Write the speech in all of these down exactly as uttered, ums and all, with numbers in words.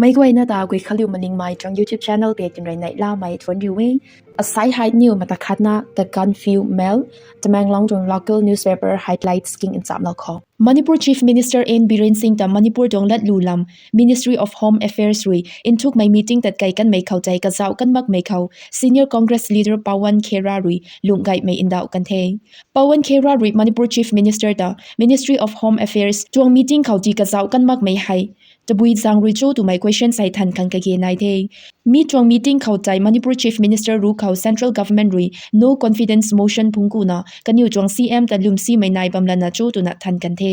Meic guayna ta Guikhanliu Malingmei tuang YouTube channel page tun rui neihlamei thuanc riu e. Asai hei niw mata khatna The Gaanphiu Mail, Tamenglong tuang local newspaper highlights king nchamlou khou. Manipur Chief Minister N Biren Singh ta Manipur tuang latlu lam Ministry of Home Affairs rui nthukmei meeting tatkei kanmei khou tei kazauh kan makmei khou Senior Congress leader Pawan Khera rui lungh gaymei ndauh kan the. Pawan Khera rui Manipur Chief Minister ta Ministry of Home Affairs tuang meeting khou ti kazauh kan makmei hei tabui zaeng rui cho twmei question sei than khang kage nai the. Mi tuang meeting khou tei Manipur Chief Minister ruc khou Central Government rui no confidence motion phungc kuna kaniw tuang C M ta lwmsimei nai bam lana cho twna than kan the.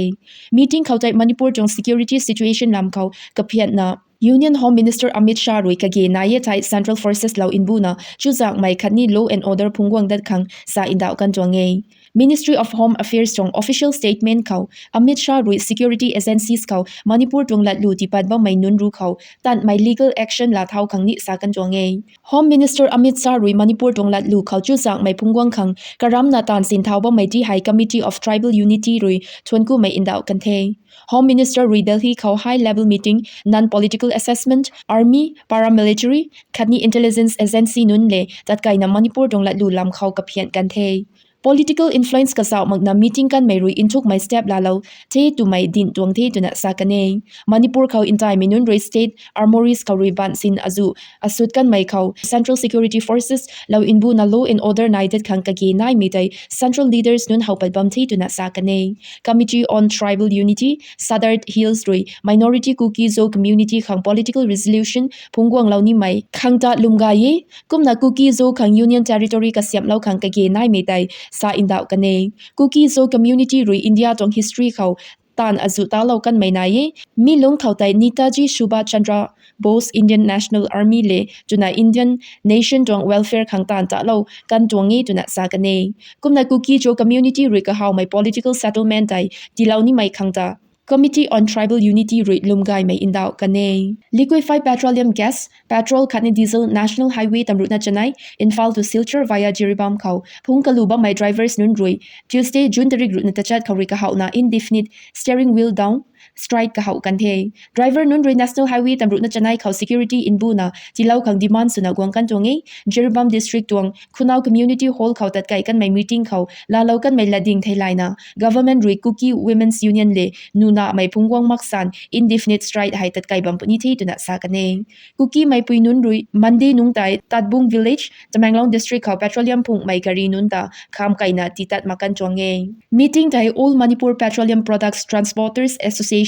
Meeting khou tei Manipur tuang security situation lam khou kaphiatna Union Home Minister Amit Shah rui kage nai e thei Central Forces lou nbuna chuzaenghmei khatni law and order phungc guang dat khang sa ndauh kan tuang e. Ministry of Home Affairs tuang official statement khou Amit Shah rui security agencies khou Manipur tuang latlu tipat bammei nunc ruc khou tanmei legal action laa thau khang ni sa kan tuang e. Home Minister Amit Shah rui Manipur tuang latlu khou chuzaenghmei phungc guang khang karamna taanv sin thau bammei ti hei Committee of Tribal Unity rui thuanc kumei ndauh kan the. Home Minister rui Delhi khou high level meeting, non-political assessment, army, paramilitary khatni intelligence agency nunc le tatkeina Manipur tuang latlu lam khou kaphian kan the. Political influence kazauh makna meeting kanmei rui nthukmei step laalou the twmei dinh tuang the twna sa kan e. Manipur khou ntaimei nunc rui state armouries khou rui ban sin azuh asut kanmei khou Central Security Forces lou nbuna law and order nai dat khang kage naimei tei central leaders nunc how pat bam the twna sa kan e. Committee on Tribal Unity, Sadar Hills rui minority Kuki-Zo community khang political resolution phungc guanglou nimei khang ta lwm gay e. Kumna Kuki-Zo khang Union Territory kasiamhlou khang kage naimei tei sa ndauh kan e. Kuki-Zo community rui India tuang history khou taanv azuh talou kanmei nai e. Mi lungc khou tei Netaji Subhash Chandra Bose Indian National Army le twna Indian nation tuang welfare khang taanv talou kan tuang e twna sa kan e. Kumna Kuki-Zo community rui kahawmei political settlement tei tiilou nimei khang ta Committee on Tribal Unity rui lwm gaymei ndauh kan e. Liquefied petroleum gas, petrol khatni diesel National Highway tamruhna chanei, Imphal to Silchar via Jiribam khou phungc kalu bammei drivers nunc rui Tuesday, June tarik ruhna tachat khou rui kahowna indefinite steering wheel down strike kahow kan the. Driver nunc rui National Highway tamruhna chanei khou security nbuna tiilou khang demand swna guang kan tuang e. Jiribam District tuang Khunau Community Hall khou tatkei kanmei meeting khou laalou kanmei latding theilayna government rui Kuki Women's Union le nunamei phungc guang mak san indefinite strike hei tatkei bam puni the twna sa kan e. Kukimei pui nunc rui Monday nungc tei Tatbung Village, Tamenglong District khou petroleum phunghmei gari nunc ta kham kaina tiitat mak kan tuang e. Meeting tei All Manipur Petroleum Products Transporters Association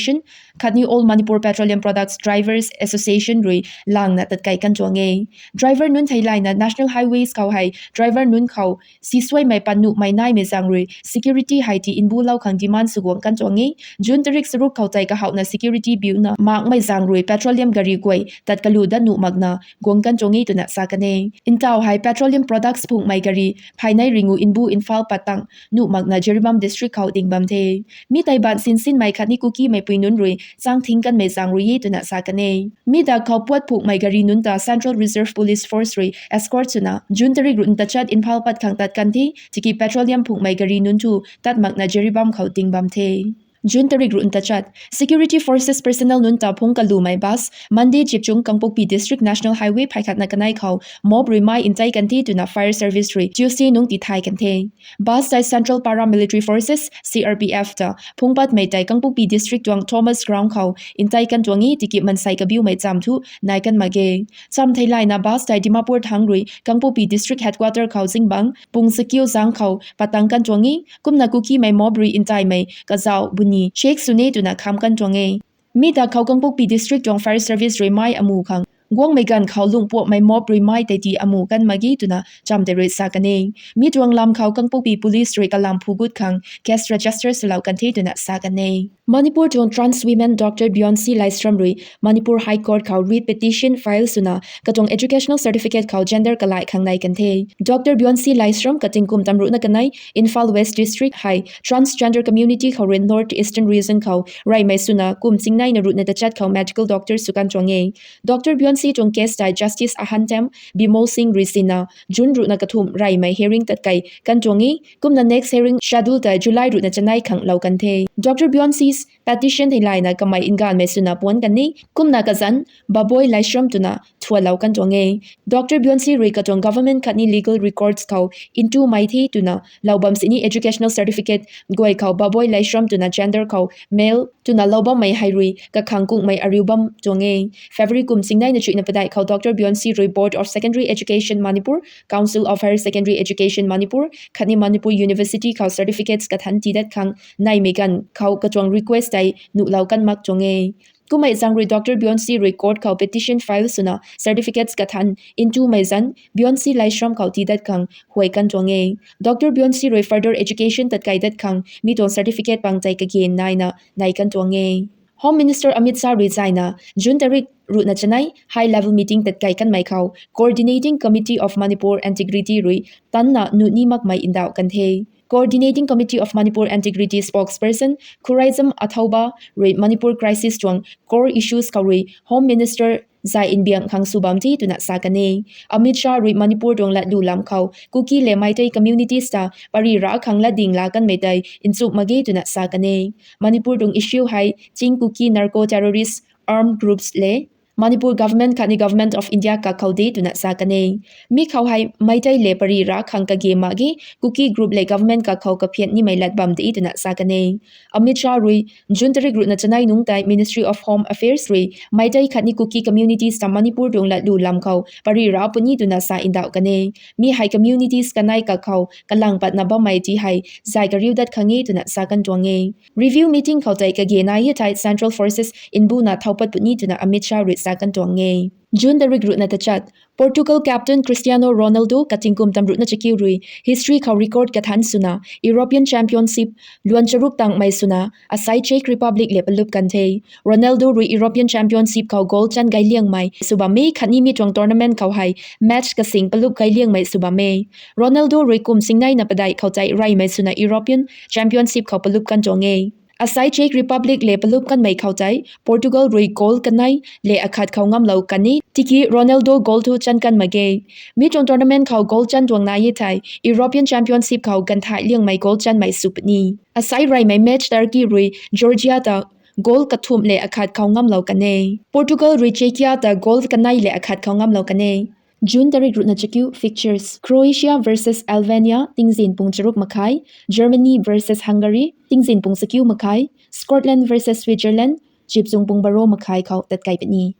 khatni All Manipur Petroleum Products Drivers Association rui langna tatkei kan tuang e. Driver nunc theilayna National Highways khou hei driver nunc khou sisuaimei pat nuhmei naimei zaeng rui security hei tii nbulou khang demand sw guang kan tuang e. June tarik charuk khou tei kahowna security biuna makmei zaeng rui petroleum gari guay tat kalu dat nuh makna guang kan tuang e twna sa kan e. Ntaw hei petroleum products phunghmei gari phaynei ringu nbu Imphal pat tang nuh makna Jiribam District khou ding bam the. Mi tei ban sinsinmei khatni Kukimei pui nunc rui chang thing kanmei zaeng rui e twna sa kan e. Mi dak khou puat phunghmei gari nunc ta Central Reserve Police Force rui escort swna June tarik ruhna tachat Imphal pat khang tat kan the, tiki petroleum phunghmei gari nunc thu tat makna Jiribam khou ding bam the. June tarik ruhna tachat security forces personnel nunc ta phungc kalumei bus Monday chipchung Kangpokpi District National Highway phay khatna kanei khou mob rui mai ntei kan the twna fire service rui Tuesday nungc tithay kan the. Bus tei Central Paramilitary Forces, C R P F ta phungc patmei tei Kangpokpi District tuang Thomas Ground khou ntei kan tuang e, tiki mansei kabiumei cham thu nai kan mak ge. Cham theilayna bus tei Dimapur thangc rui Kangpokpi District Headquarter khou zingbangc pung zakiu zaeng khou pat tang kan tuang e. Kumna Kukimei mob rui nteimei kazauh buni check sw ne twna kham kan tuang e. Mi dak khou Kangpokpi District tuang fire service rui mai amu khang guangmei ganv khou lungpuammei mob rui mai tei tii amu kan mak ge twna cham tei rui sa kan e. Mi tuang lam khou Kangpokpi police rui kalam phu gut khang case register swlou kan the twna sa kan e. Manipur tuang trans women Doctor Beyonce Laishram rui Manipur High Court khou writ petition file swna katuang educational certificate khou gender kalai khang nai kan the. Doctor Beyonce Laishram katingkum tamruhna kanei Imphal West District hei transgender community khou rui North Eastern Region khou reymei swna kum chingneina ruhna tachat khou medical doctor sw kan tuang e. Doctor Beyonce Beyonce tuang case tei Justice Ahantam Bimol Singh rui sinna June ruhna kathumh reymei hearing tatkai kan tuang e. Kumna next hearing schedule tei July ruhna chanei khang lou kan the. Doctor Beyonce's petition theilayna kamei nganvmei swna puanc kan e. Kumna kazanc Baboi Laishram twna thualou kan tuang e. Doctor Beyonce rui katuang government khatni legal records khou ntumei the twna lou bam sini educational certificate guay khou Baboi Laishram twna gender khou male twna lou bammei hei rui kakhang kungmei ariu bam tuang e. February kum chingneina chuihna padeih khou Doctor Beyonce rui Board of Secondary Education Manipur, Council of Higher Secondary Education Manipur khatni Manipur University khou certificates kathanc tii dat khang neimei ganv khou katuang request tei nuhlou kan mak tuang e. Kummei zaeng rui Doctor Beyonce rui court khou petition file swna certificates kathanc ntumei zanc Beyonce Laishram khou tii dat khang huay kan tuang e. Doctor Beyonce rui further education tatkai dat khang mi tuang certificate pang tei kage naina nei kan tuang e. Home Minister Amit Shah rui zayna June tarik ruhna chanei high level meeting tatkai kanmei khou Coordinating Committee of Manipur Integrity rui tanna nuh ni makmei ndauh kan the. Coordinating Committee of Manipur Integrity spokesperson Khuraijam Athouba rui Manipur crisis tuang core issues khou rui Home Minister zay nbiang khang sw bam the twna sa kan e. Amit Shah rui Manipur tuang latlu lam khou Kuki le Meitei communities ta pary ra khang latding la kanmei tei nchumh mak ge twna sa kan e. Manipur tuang issue hei Chin Kuki narco terrorist armed groups le Manipur government khatni Government of India kakhou de twna sa kan e. Mi khou hei Meitei le pary ra khang kage mak ge, Kuki group le government kakhou kaphian nimei lat bam de twna sa kan e. Amit Shah rui June tarik ruhna chanei nungc tei Ministry of Home Affairs rui Meitei khatni Kuki communities ta Manipur tuang latlu lam khou pary ra puni twna sa ndauh kan e. Mi hei communities kanei kakhou kalang patna bammei ti hei zay kariu dat khang e twna sa kan tuang e. Review meeting khou tei kage nai e thei Central Forces nbuna thau pat puni twna Amit Shah rui sa kan tuang e. June tarik ruhna tachat, Portugal captain Cristiano Ronaldo katingkum tam ruhna chakiu rui history khou record kathanc swna European Championship luan charuk tangmei swna asei Czech Republic le palup kan the. Ronaldo rui European Championship khou goal chan gayliangmei sw bam e khatni mi tuang tournament khou hei match kasing palup gayliangmei sw bam e. Ronaldo rui kum chingneina padeih khou tei reymei swna European Championship khou palup kan tuang e. Asei Czech Republic le palup kanmei khou tei Portugal rui goal kanei le akhat khou ngamlou kan e, tiki Ronaldo goal thu chan kan mak ge. Mi tuang tournament khou goal chan tuang nai e thei European Championship khou ganthai liangmei goal chanmei sw puni. Asei reymei match Turkey rui Georgia ta goal kathumh le akhat khou ngamlou kan e. Portugal rui Czechia ta goal kanei le akhat khou ngamlou kan e. June tarik ruhna chakiu fixtures: Croatia versus Albania, tingzin pung charuk makhai; Germany versus Hungary, tingzin pung chakiu makhai; Scotland versus Switzerland, chipchung pung baro makhai khou tatkai puni.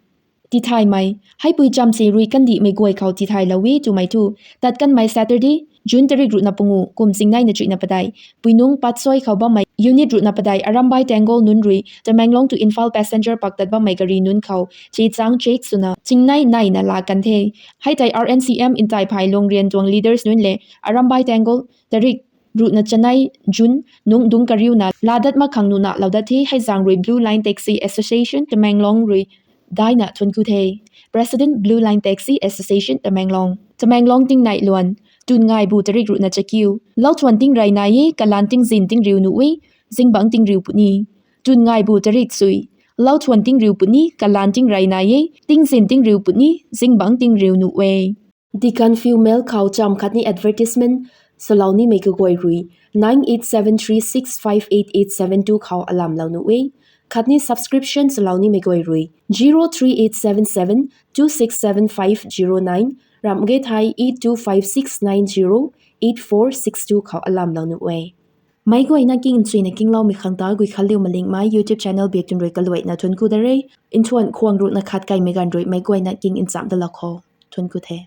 Tithaymei: Heipui chamv si rui kandihmei guay khou tithaylou e twmei thu, tat kanmei Saturday, June tarik ruhna pangu, kum chingneina chuihna padeih, Puinung Patsoi khou bammei unit ruhna padeih Arambai Tenggol nunc rui Tamenglong to Imphal passenger pak tat bammei gari nunc khou chichang check swna chingnei neina laa kan the. Hei tei R N C M ntai phay Lungrian tuang leaders nunc le Arambai Tenggol tarik ruhna chanei June nungc dungc kariuna laa dat mak khang nuhnahlou dat the. Hei zaeng rui Blue Line Taxi Association Tamenglong rui daina thuanc ku the. President, Blue Line Taxi Association Tamenglong. Tamenglong tingnai luan: Tun ngaibu tarik ruhna chakiu, lau thuan tingrey nai e, kalan tingzin tingriu nuh e, zingbangc tingriu puni. Tun ngaibu tarik sui, lau thuan tingriu puni, kalan tingrey nai e, tingzin tingriu puni, zingbangc tingriu nuh e. The Gaanphiu Mail khou chamv khatni advertisement swlou nimei kaguay rui nine eight seven three six five eight eight seven two khou alamlou nuh e. Khatni subscription swlou nimei guay rui zero three eight seven seven two six seven five zero nine, ramh ge thei eight two five six nine zero eight four six two khou alamlou nuh e. Meic guayna king nchuina kingloumei khang ta Guikhanliu Malingmei YouTube channel biak tun rui kaluaina thuanc ku da re. Nthuan khwang ruhna khat kaimei ganv rui meic guayna king nchamh dalou khou thuanc ku the.